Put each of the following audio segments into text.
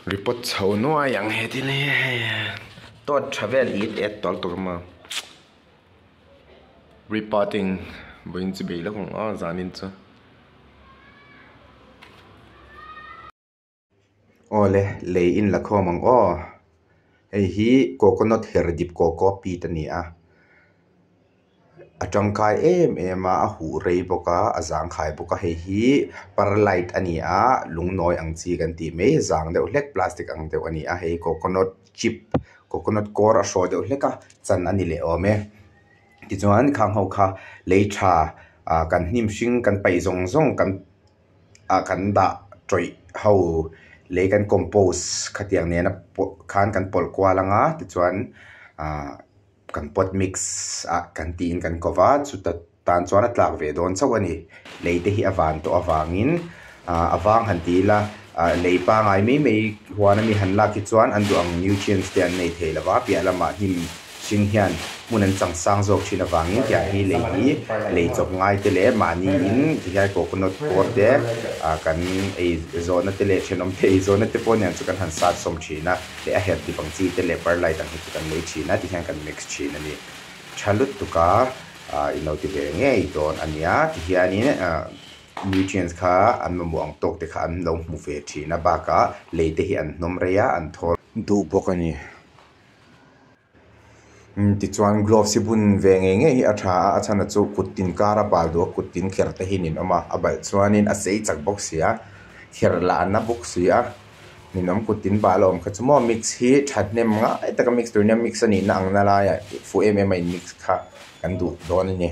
Report chho nuai ang he thil hi hei tawt tha vel it et tawlh tawk a maw reporting vawiin chu bei lawk ang aw zanin chu. Awle lei in la khawm ang aw hei hi coconut her dip coco pit a ni a a tangkai em em a a huh rei bawk a a zangkhai bawk a hei hi perlite a ni a lungnawi ang chi kan tih mai zang deuh hlek plastic ang deuh a ni a hei coconut chip coconut kawr a hraw deuh hlek a chan a ni leh awm e tichuan khang ho kha lei tha ah kan hnim hring kan paih zawng zawng kan. ah kan dah tawih ho lei kan compose khatiang nena pawh khan kan pawlh kual anga tichuan ah kan pot mix ah kan tiin kan ko va chuta tan chuan a tlak ve dawn chauh a ni lei te hi a van tawh avangin ah a vang han ti ila ah lei pangai mai mai huan ami han lak hi chuan an duh ang nutrients te an nei thei lo va piah lamah hnim. Hring hian hmun an chang sang zawk thin avangin tiang hi lei hi lei chawp ngai te leh mahni in tihian coconut kawr te ah kan ei zawhna te leh thenawm te ei zawhna te pawh nen chu kan han sat sawm thin a leh a herh dip ang chi te leh perlite ang hi chu kan lei thin a tihian kan mix thin a ni. Tha lutuk a ah in lo ti ve ngei dawn a nia tihianin ah nutrients kha an mamawh ang tawk te kha an lo hmu ve thin a bakah lei te hi an hnawm rei a an thawl duh bawk a ni. Tichuan gloves hi bun ve ngei ngei hi a tha a a chhan chu kut tin kar a bal duh a kut tin kher te hi ninawm a a balh chuanin a sei chak bawk si a kher lah a na bawk si a ninawm kut tin bal a awm kha chu maw mix hi thahnem ngai taka mix tur nia mix a nihna ang na laiah fuh em em a in mix kha kan duh dawn a ni.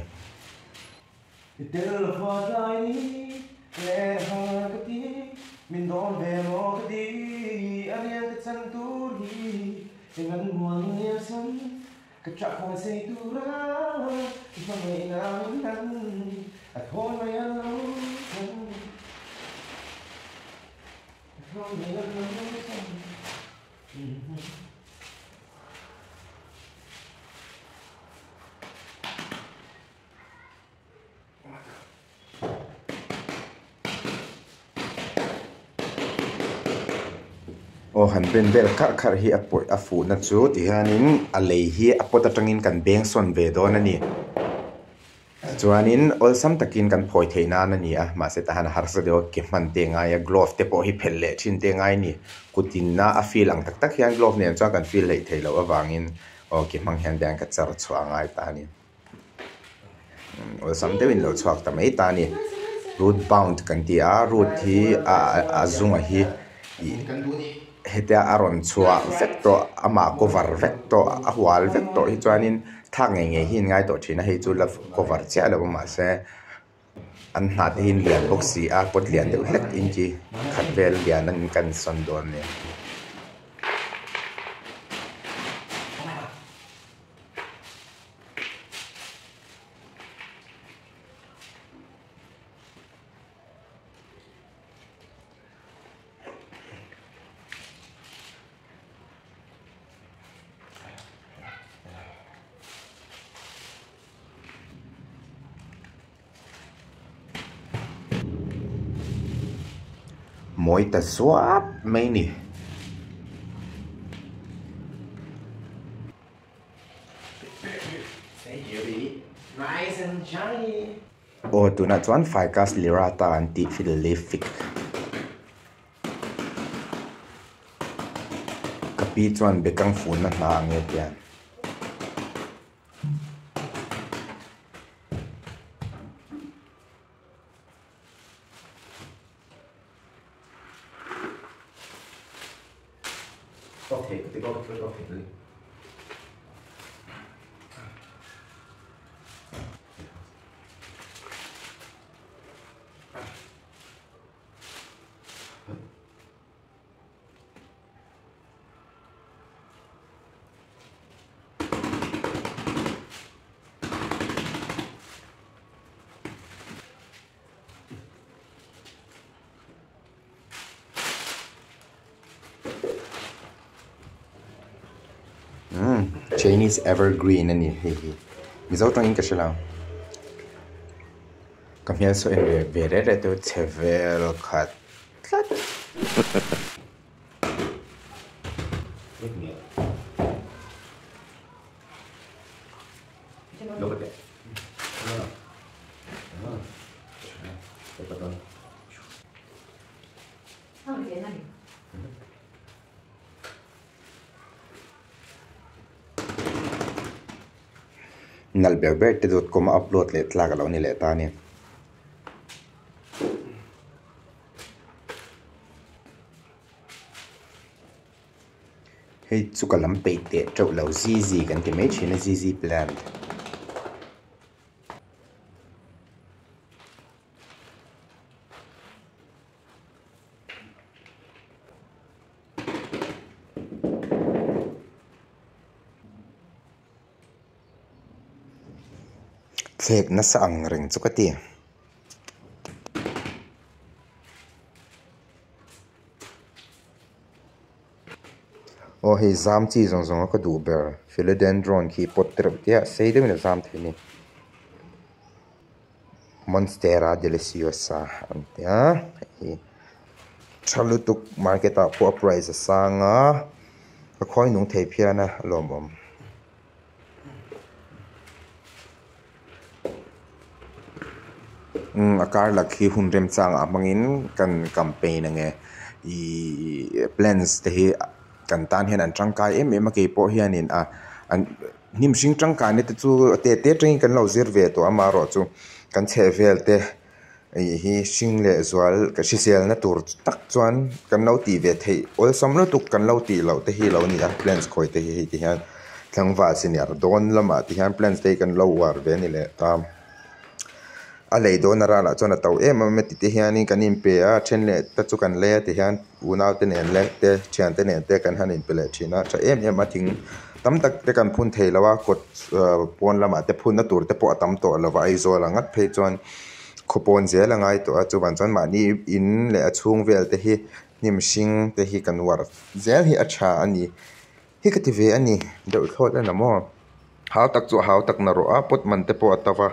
Aw han ben vel kharh kharh hi a pawih a fuhna chu tihianin a lei hi a pot atangin kan beng sawn ve dawn a ni chuanin awlsam takin kan phawi theih nan a ni a mahse tahan a harsa deuh a ke hman te a ngai a glove te pawh hi phelh leh thin te a ngai a ni kutin a a feel ang tak tak hian glove nen chuan kan feel hleih theih loh avangin aw ke hmang hian tiang ka char chhuah a ngai ta a ni. Awlsam deuhin lo chhuak ta mai ta a ni root bound kan ti a root hi a zunga hi ih hetia a rawn chhuah vek tawh amah cover vek tawh a hual vek tawh hi chuanin thlak ngei ngei hi an ngai tawh thin a hei chu la cover chiah lo a mahse an hnah te hi an lian bawk si a pot lian deuh hlek inchi khat vel lian an kan sawn dawn a ni. Mawi ta zuap mai a ni. Aw tunah chuan Ficus lirata an tih fiddle leaf fig ka pi chuan bekang funna hna ang e tiang. Chinese evergreen a ni hei hi mizo tangin ka hre lo ka hmel saw en ve reh reh te chu chhe vel khat tlat. Nalh ber ber te dot com a upload leh tlak a lo ni leh ta a ni. Hei chu ka lam peih teh teuh lo zizi kan ti mai thin a zizi plant. Thlek nasa ang reng chu ka ti. Aw hei zam chi zawng zawng a ka duh ber philodendron khi pot te reuh te a sei deuhin a zam thei a ni. Monstera deliciosa an tia hei tha lutuk market ah pawh a price a sang a ka khawi nung thei phian a a lawmawm. Umm a kar lak hi hun remchang ah hmangin kan campaign ang e ihh plants te hi kan tan hian an tangkai em em a keipawh hianin a an hnim hring tangkaina te chu te te atangin kan lo zir ve tawh a amaherawhchu kan chhehvel te ih hi hring leh zual ka hriselna tur tak chuan kan lo tih ve theih awlsam lutuk kan lo tih loh te hi a lo ni a plants khawi te hi hei ti hian tlangval senior dawn lamah ti hian plants te hi kan lo uar ve a ni leh ta. A lei dawn a ralah chuan a to em em a ti te hianin kan inpe a then leh te chu kan lei a ti hian unau te nen leh te thian te nen te kan han inpe leh thin a tha em em a thing tam tak te kan phun thei lo a kawt ah pawn lamah te phun na tur te pawh a tam tawh lo va Aizawl ang ngat phei chuan khaw pawn zel a ngai tawh a chuvang chuan mahni in leh a chhung vel te hi hnim hring te hi kan uar zel hi a tha a ni hi ka ti ve a ni deuh thlawt a ni maw hau tak chu a hau tak na rawh a pot man te pawh a to va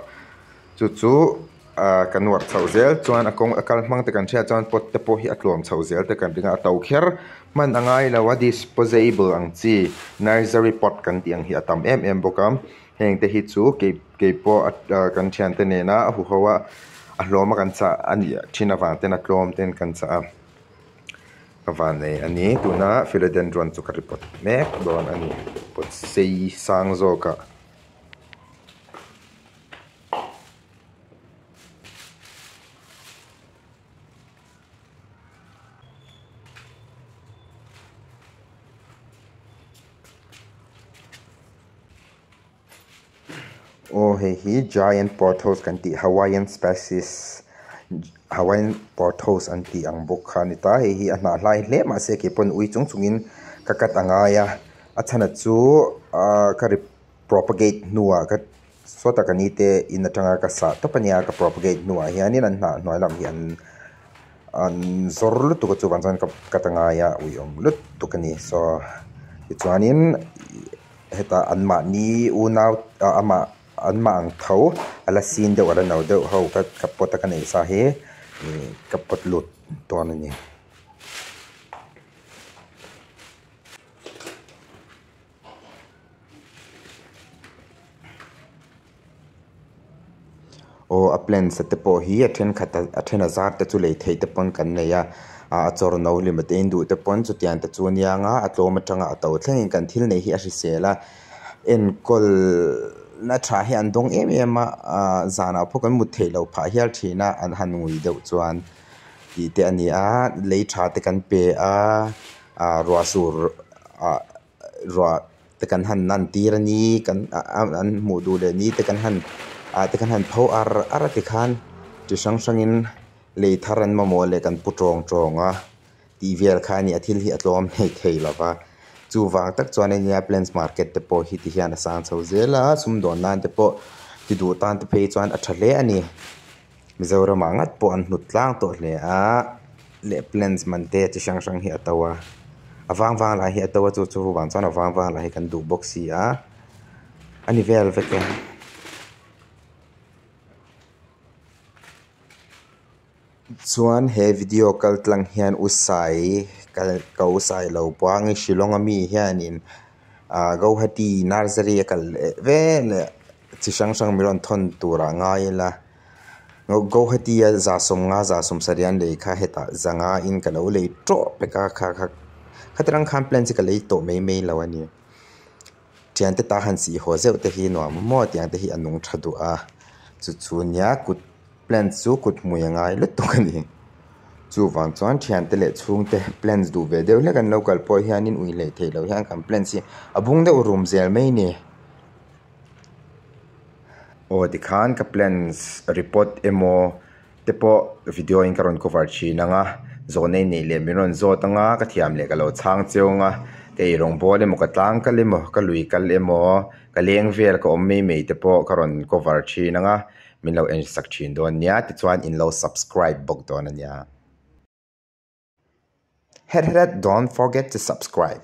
chu chu ah kan uar chhoh zel chuan a kawng a kal hmang te kan hriat chuan pot te pawh hi a tluang chho zel te kan ring a a to kher hman a ngai lo a disposable ang chi nursery pot kan tih ang hi a tam em em bawk a heng te hi chu kei kei pawh ah kan thiante nena a huho a a hlawm a kan chah a nih thin avang ten a tlawm ten kan chah a. Ka vannei a ni tuna philodendron chu ka ri pawt mek dawn a ni pawt sei sang zawk ah. Aw hei hi giant pothos kan tih hawaiian species hawaiian pothos an tih ang bawk kha a ni ta hei hi a hnah hlai hle mahse keipawn ui chung chungin ka cut a ngai a a chhan ah chu ahh ka ri propagate hnuah ka sawtah ka ni te in atanga ka sah tawp a nia ka propagate hnuah hianin an hnah hnuai lam hi an an zawr lutuk a chuvang chuan ka cut a ngai a uiawm lutuk a ni saw tichuanin. Hetah anmahni unau ah amah anmah ang tho a la sin deuh a la no deuh ho ka ka pot a ka neih sa hi ih ka pot lut dawn a ni. Aw a plants te pawh hi a thenkhat a then a zar te chu lei theih te pawn kan nei a ah a chawr no hlim a te in duh te pawn chutiang te chu a nia nga a tlawm atanga a to thlengin kan thil neih hi a hrisel a enkawl na tha hi an dawng em em a ah zanah pawh kan mut theih loh phah hial thin a an han ngui deuh chuan tih te a ni a lei tha te kan pe a ah ruah sur ah ruah te kan han nan tir a ni kan an hmuh duh leh ni te kan han ah te kan han pho ar ar a tikhan chi hrang hrangin lei thar an mamawh leh kan pu tawng tawng a tih vel kha a ni a thil hi a tlawm hleih thei lo va chuvang tak chuan ania plants market te pawh hi ti hian a sang chho zel a sumdawn nan te pawh ti duh tan te phei chuan a tha hle a ni. Mizoramah ngat pawh an hnut tlang tawh hle a leh plants man te chi hrang hrang hi a to a a vang vang lah hi a to a chu chu vang chuan a vang vang lah hi kan duh bawk si a a ni vel vek e. Chuan he video kal tlang hian u Sai ka u Sai lo buang i Shillong ami hianin ah Guwahati nursery a kal leh veleh chi hrang hrang min rawn thawn turah ngai ila Guwahati a 150 170 an lei kha hetah 500 in ka lo lei tawh pek a kha kha khatirang khan plant chu ka lei tawh mai mai lo a ni. Thiante ta han sih haw zeuh te hi nuam maw tiang te hi a nung tha duh a chu chu nia kut plant chu kut hmui a ngai lutuk a ni. Chuvang chuan thiante leh chhungte plants duh ve deuh hlek an lo kal pawh hianin ui hleih theih loh hian kan plants hi a bung deuh rum zel mai a ni. Aw tikhan ka plants report emaw te pawh video in ka rawn cover thin ang a, zawhna i neih leh min rawn zawt ang a, ka thiam leh ka lo chhang cheu ang a, ka ei rawng bawl emaw ka tlang kal emaw ka lui kal emaw ka leng vel ka awm mai mai te pawh ka rawn cover thin ang a, min lo en sak thin dawn nia tichuan in lo subscribe bawk dawn a nia. Het het het don't forget to subscribe.